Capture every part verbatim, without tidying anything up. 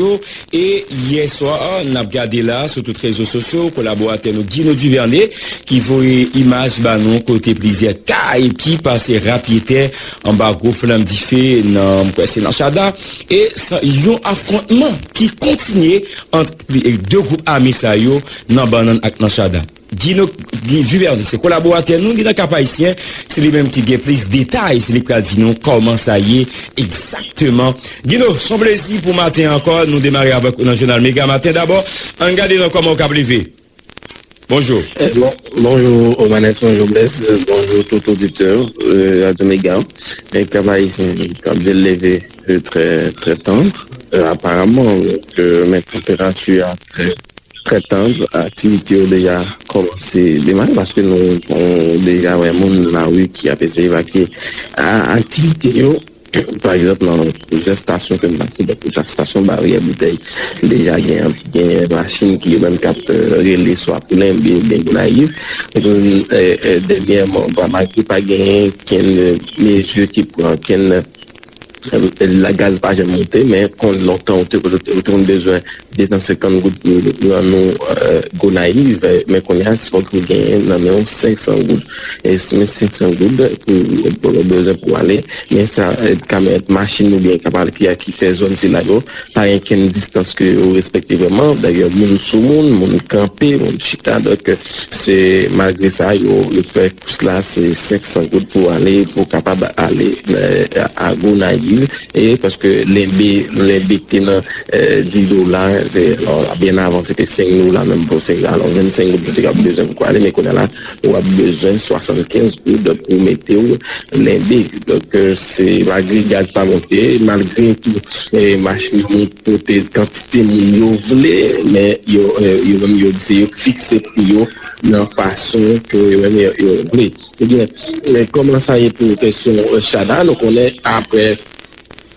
yo. E yè swa, n ap gade la sou tout rezo sosyo, kolaboratè nou Gino Duvernay ki voye imaj ba nou kote plizyè kay ki pase rapyetè anba gwo flanm dife nan, m kwè se nan Chada. E sa, yon afwontman ki kontinye ant de gwoup ame sa yo nan Bannann ak nan Chada. Gino Duvernay, se kolaboratè nou, li nan Kap Ayisyen, se li menm ki gen plis detay, se li k pral di nou kòman sa ye egzakteman. Gino, se yon plezi pou maten ankò, nou demare avèk ou nan jounal Mega Maten. Dabò, ann gade nan kòman w k ap leve. Bonjou. Eh, bon, bonjou Omanes, bonjou Blaise, bonjou tout oditè eh, Radio Mega. Eh, Kap Ayisyen, k ap di l leve eh, trè, trè tann. Eh, aparaman, eh, men tanperati a trè, trè tann. Aktivite yo deja kòmanse demare paske nou, nou deja wè moun nan lari ki ap eseye evakye a- aktivite yo. Pa egzanp, nan plizyè estasyon ke m pase, donk, estasyon Baryè Boutèy, deja gen, gen machin ki yo menm k ap eh, rele swa pou Lenbe oubyen Gonayiv. Donk, eh, eh, dènyèman, malgre pa gen kenn mezi ki pran, kenn eh, la gaz pa janm monte, men konn lontan ou te, ou te konn bezwen de san senkant goud pou rann ou eh, Gonayiv, eh, men kounye a fòk ou genyen nan men w senk san goud. E si men senk san goud pou, pou bezwen pou ale, men sa eh, kamyonèt machin oubyen k ap al ki, ki fè zòn sila yo, pa gen kenn distans ke yo respekte vrèman. Dayè, moun sou moun, moun kanpe, moun chita. Donk, se malgre sa, yo, yo fè kous la, se senk san goud pou ale, pou kapab ale eh, a Gonayiv. E paske Lenbe, Lenbe te nan eh, dis dola, se, alò, byen avan, se te senk dola, menm pou senk dola. Alò, vennsenk goud yo te kab bezwen pou ale, men kounye a la, w ap bezwen swasannkenz goud pou mete w Lenbe. Donk, eh, se malgre gaz pa monte, malgre tou, eh, machin yo pote kantite moun yo vle, men yo, eh, yo menm yo se yo k fikse pri yo nan fason ke yo menm yo, yo vle. Ebyen, eh, kòman sa ye pou kesyon eh, Chada? Nou konnen apre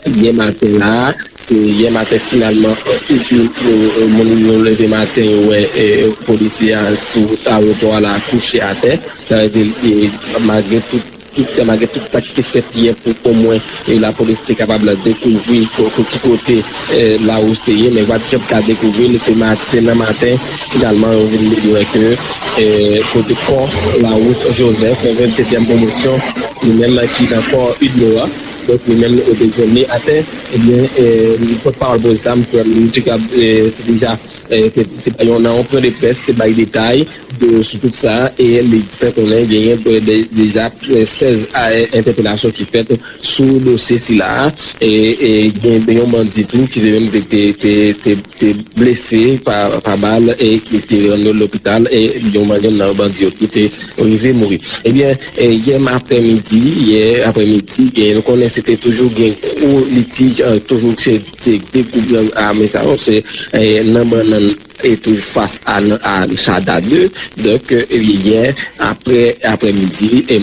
yè maten la, se yè maten finalman, eh, eh, eh, moun yo leve maten, yo wè eh, polisye a sou wout a, wout a la kouche atè. Sa vle di, eh, malgre tout, tout, malgre tout sa ki te fèt yè pou omwen e lapolis te kapab dekouvri ko- ko- ki kote eh, Lawous te ye, men pa t janm ka dekouvri l. Se maten nan maten, finalman, yo vin dekouvri ke eh, kote kò Lawous Joseph, vennsetyèm pwomosyon, li menm ki nan kò UDNO a, donk li menm yo te jwenn li atè, ebyen, eh, pòtpawòl polis la, m kwè, m te ka, eh, te deja, eh, te, te, nan yon pwen de près, te bay detay de, sou tout sa, e li fè konnen genyen pre- de- deja pre- sèz a- entèpelasyon ki fèt sou dosye sila a, e, e gen yon bandi tou ki te menm te, te, te, te, te blese pa, pa bal e ki te rann yo lopital, e yon bandi, youn nan bandi yo tou te rive mouri. Ebyen, e, yè aprèmidi, yè aprèmidi, gen, nou konnen se te toujou gen gwo litij, eh, toujou se, se de gwoup ame sa yo, se eh, nan Bannann e toujou fas a, a Chada de. Donk, eh, yè apre, aprèmidi, eh,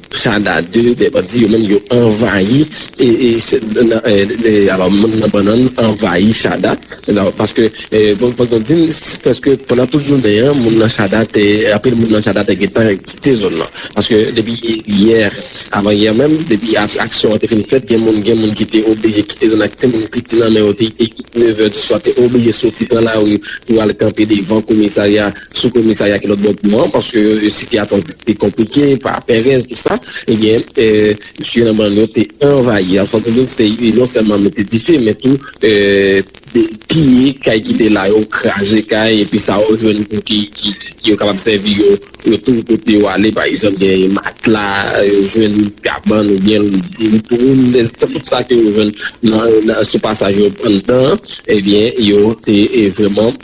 Chada de, de bandi yo menm yo anvayi, e, e, se, nan, eh, eh, alò, moun nan Bannann anvayi Chada. Alò, paske, eh, bon, bon, bon, di, se paske pandan tout jounen an, moun nan Chada te, anpil moun nan Chada te gentan kite zòn nan. Paske depi yè, avan yè menm, depi ak- aksyon an te fin fèt, gen moun, gen moun ki te oblije kite zòn nan, gen moun piti nan men yo te, te kite nevè di swa, te oblije soti pran lari pou al kanpe devan komisarya, sou komisarya ki lòt bò pou an, paske sitiyasyon te konplike, pa pèrèz, tout sa. Ebyen, eh, misye nan bann yo te anvayi. An fòk di, se non sèlman mete dife, men tou, eh, de- piye kay ki te la yo, kraze kay, epi sa yo jwenn pou ki, ki, ki yo kapab sèvi yo, yo tou kote yo ale, pa egzanp, gen matla, yo jwenn kabann oubyen litoun, se tout sa ke yo jwenn nan, nan, sou pasaj yo anndan, ebyen, yo te eh, vrèman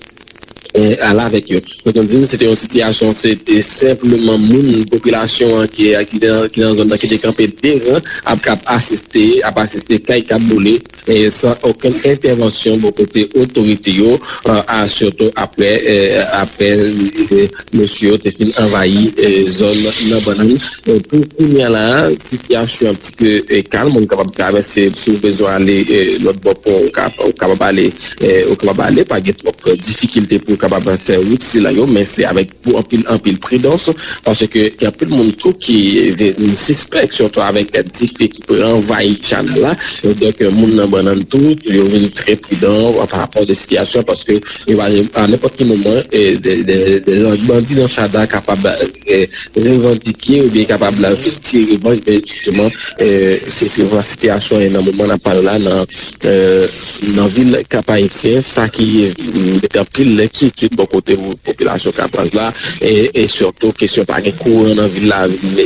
eh, ale avèk yo. Donk, nou di se te yon sitiyasyon, se te senpleman moun, popilasyon an ki, ki, te, ki nan zòn nan, ki te kanpe de ran, ap, ap asiste, ap asiste kay k ap boule, e san okenn entèvansyon bò kote otorite yo, a, a, sitou apre, eh, apre eh, mesye yo te fin anvayi eh, zòn nan Bannann. Eh, pou kounye a la, sitiyasyon an pike eh, kalm, moun kapab travèse, si w bezwen ale eh, lòt bò pon, ou ka- ou kapab ale, eh, ou kapab ale, pa gen twòp eh, difikilte pou w kapab fè wout sila yo, men se avèk pou anpil, anpil pridans, paske gen anpil moun tou ki vin sispèk, sitou avèk dife ki pran anvayi chanèl la. Donk, moun nan bannann tou, yo vin trè pridan pa rapò de sitiyasyon, paske yo pa, a nenpòt ki moman, e, de, de, de bandi nan Chada kapab, e, revandike oubyen kapab la tire revanj, men jisteman, e, se, se vre sitiyasyon e nan moman n ap pale la nan, e, nan vil Kap Ayisyen, sa ki, e, mete anpil lenkyetid bò kote popilasyon kapaz la, e, e sitou kesyon pa gen kouran nan vil la,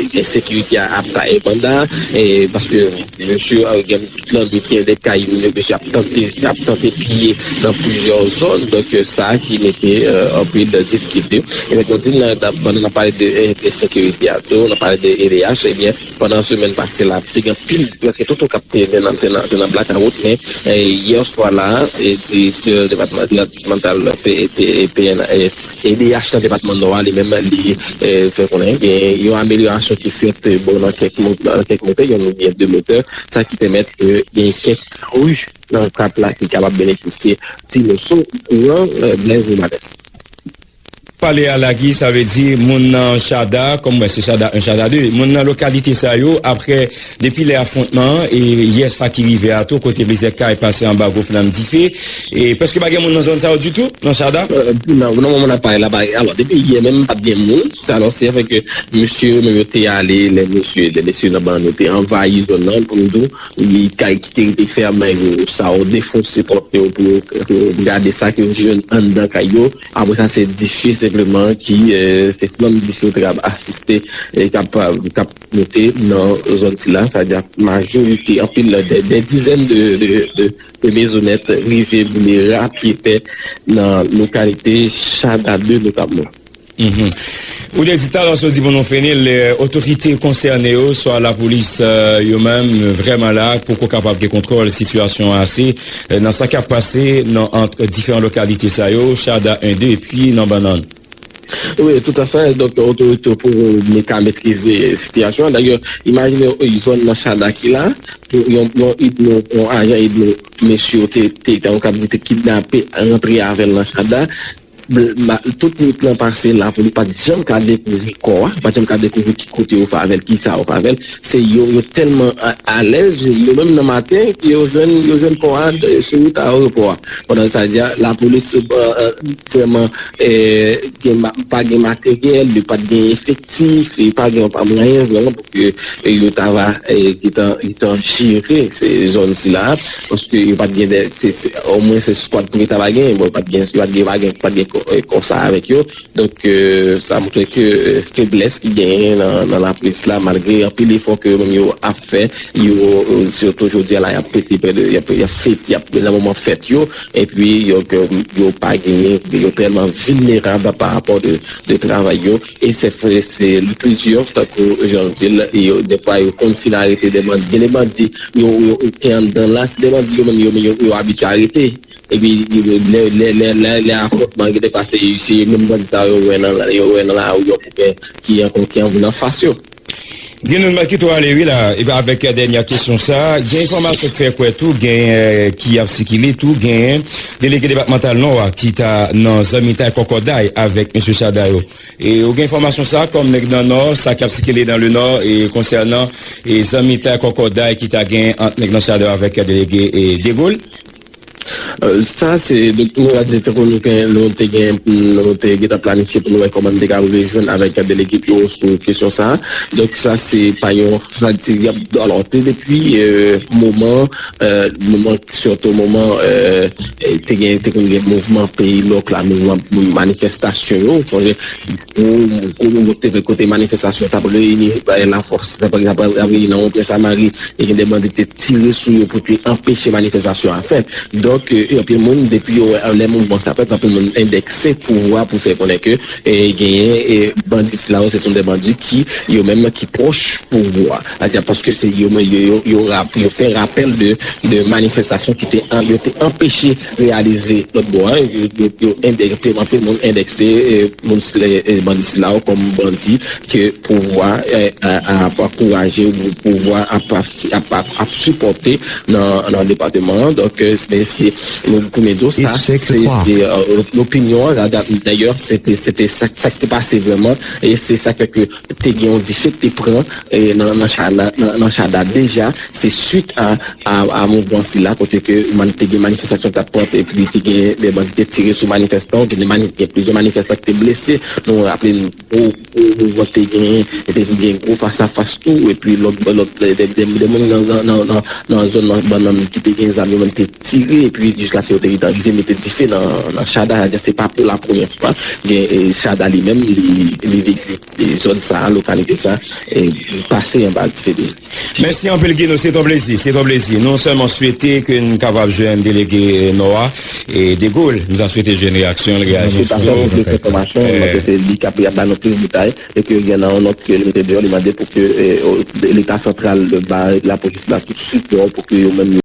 ensekirite a ap taye banda, e, paske mesye, e, gen tout lannuit gen de kay, mesye ap tante, ap tante piye nan plizyè zòn, donk, e, sa ki mete, e, anpil difikilte. E mèt nou di, nan, nan, pandan n ap pale de, e, ensekirite a tou, n ap pale de E D H, ebyen, pandan semèn pase la, te gen anpil, prèske tout Okap te, te nan, te nan, te nan blakawout, men, e, yè swa la, e, direktè depatman-, depatmantal P-, P-, P N, e, E D H nan depatman Nò a, li menm, li, e, fè konnen gen yon amelyorasyon ki fèt, e, bon, nan kèk mo-, nan kèk motè, youn oubyen de motè, sa ki pèmèt ke gen kèk ri nan Okap la ki kapab benefisye ti moso kouran, e, Blaise Romanes. Pale a Lagi, sa vle di moun nan Chada, kòm mwen se Chada en, Chada de, moun nan lokalite sa yo, apre, depi lè afwontman an, e yè sa ki rive a tou, kote plizyè kay pase anba gwo flanm dife, e prèske pa gen moun nan zòn sa yo ditou, nan Chada? E, nan, nan moman n ap pale la, pa, alò, depi yè menm, pa t gen moun, alò, se avèk, e, mesye yo menm yo te ale, lè mesye, lè mesye nan bann yo te anvayi zòn nan, pou nou di, li kay ki te rete fèmen yo, sa yo defonse pòt yo pou yo, pou yo gade sa ke yo jwenn anndan kay yo. Apre sa, se dife senpleman ki, e, se flanm dife yo te kab asiste, e, k ap, k ap monte nan zòn sila. Sa di majorite, anpil, de, de dizèn de, de, de, de mezonèt rive boule rapyetè nan lokalite Chada de notabman. Mhm. Ou te di talè, sa w di pou nou fini, lè otorite konsène yo, swa lapolis, e, yo menm, vrèman la, poko kapab gen kontwòl sitiyasyon an ase, e, nan sa k ap pase nan, ant diferan lokalite sa yo, Chada en de, epi nan Bannann. Wi, toutafè. Donk, otorite yo poko ka metrize sitiyasyon an. Dayè, imajine w, zòn nan Chada ki la, pou yon, yon idmo, yon ajan idmo, mesye yo te, te, te, yon k ap di te kidnape, rantre avè l nan Chada. Bl-, ma-, tout nwit lan pase, lapolis pa t janm ka dekouvri kò a, pa t janm ka dekouvri ki kote yo fè avè l, ki sa yo fè avè l. Se yo, yo tèlman a-, alèz, yo menm nan maten, yo jwenn, yo jwenn kò a, e, sou wout ayewopò a. Pandan sa di a, lapolis, e, e, vrèman, e, gen ma-, pa gen materyèl, yo pa t gen efektif, e pa gen pa mwayen vrèman pou ke, e, yo ta va, e, gentan, gentan jere se zòn sila, paske yo pa t gen de, se, se, omwen se skwad pou yo ta va gen, bon, pa t gen, pa t gen, pa t gen, pa t gen kò, e, kò sa avèk yo. Donk, e, sa montre ke, e, feblès ki genyen nan, nan lapolis la, malgre anpil efò ke yo menm yo ap fè, yo, e, sitou jodi a la, y ap pete prè de, y ap, y ap fèt, y ap nan moman fèt yo, epi yo, ke yo pa genyen, yo tèlman vilnerab pa rapò de, de travay yo, e se, se le plus dur, tankou jan w di l, yo, defwa yo konn fin arete de bandi, gen de bandi, yo, yo, yo te anndan la, se de bandi yo menm, yo, yo, yo abitye arete. Epi, lè, lè, lè, lè, lè afwontman gentan pase, se menm bandi sa yo wè nan, yo wè nan lari yo pou wè ki ankò ki anvi nan fas yo. Gen yon nòt ki tou ale, wi, la, epi avèk dènyè kesyon sa, gen enfòmasyon k fè kwè tou, gen, e, ki ap sikile tou, gen delege depatmantal Nò a ki ta nan zanmitay kòkòday avèk mesye Chada yo. E ou gen enfòmasyon sa, kòm nèg nan Nò, sa k ap sikile nan le Nò, e konsènan, e zanmitay kòkòday ki ta gen ant nèg nan Chada yo avèk delege, e, De Gaulle? E, sa se, donk, nou va di tankou nou gen, nou te gen, nou te gentan planifye pou nou wè kòman nou te ka rejwenn avèk delege yo sou kesyon sa. Donk, sa se pa yon, sa di, y ap, alò, te depi, e, moman, e, moman, sitou moman, e, e, te gen, te konn gen mouvman peyi lòk la, mouvman manifestasyon yo, ou sonje, gwo, gwo mouvman ki te fèt kote manifestasyon t ap reyini, e, lafòs, t ap, t ap reyini nan Wonprè Samari, e gen de bandi ki te tire sou yo pou te anpeche manifestasyon a fèt. Donk, e, anpil moun, depi yo wè lè mouvman sa fèt, anpil moun endekse pouvwa pou fè konnen ke, e, genyen, e, bandi sila yo, se yon de bandi ki, yo menm, ki pwòch pouvwa. Sa di, paske se yo, yo, yo, yo rap-, yo fè rapèl de, de manifestasyon ki te an-, yo te anpeche reyalize lòt bò a. Yo, yo, yo endekse, anpil moun endekse, e, moun, e, e, bandi sila yo kòm bandi ke pouvwa ap ankouraje ou pouvwa ap sipòte nan depatman an. Donk, men se pou mwen di w sa, se lopinyon an. Dayè, se te sa k te pase vrèman, e se sa k fè ke te gen yon dife k te pran nan Chada deja. Se swit a a mouvman sila, kote ke te gen manifestasyon k t ap pran, epi te gen de bandi te tire sou manifestan, gen plizyè manifestan ki te blese. Nou raple n gwo gwo mouvman te genyen, e te vin gen gwo fas a fas tou, epi lòt lòt de moun nan zòn nan bannann ki te gen zam yo menm te tire, epi jiskaske yo te rive mete dife nan Chada. Sa di se pa pou la premyè fwa gen Chada li menm li li li zòn sa a, lokalite sa a, pase anba dife deja. Mèsi anpil, Guy, nou se t on plezi, se t on plezi. Nou sèlman swete ke n kapab jwenn delege Nò a, e De Gaulle, nou ta swete jwenn reyaksyon l, reyaji sou. Tout afè, nou te fè fòmasyon, paske se li k ap ba nou plis detay, e ke gen nan yon nòt ke li mete deyò, li mande pou ke Leta santral ba lapolis la tout swit deyò pou ke yo menm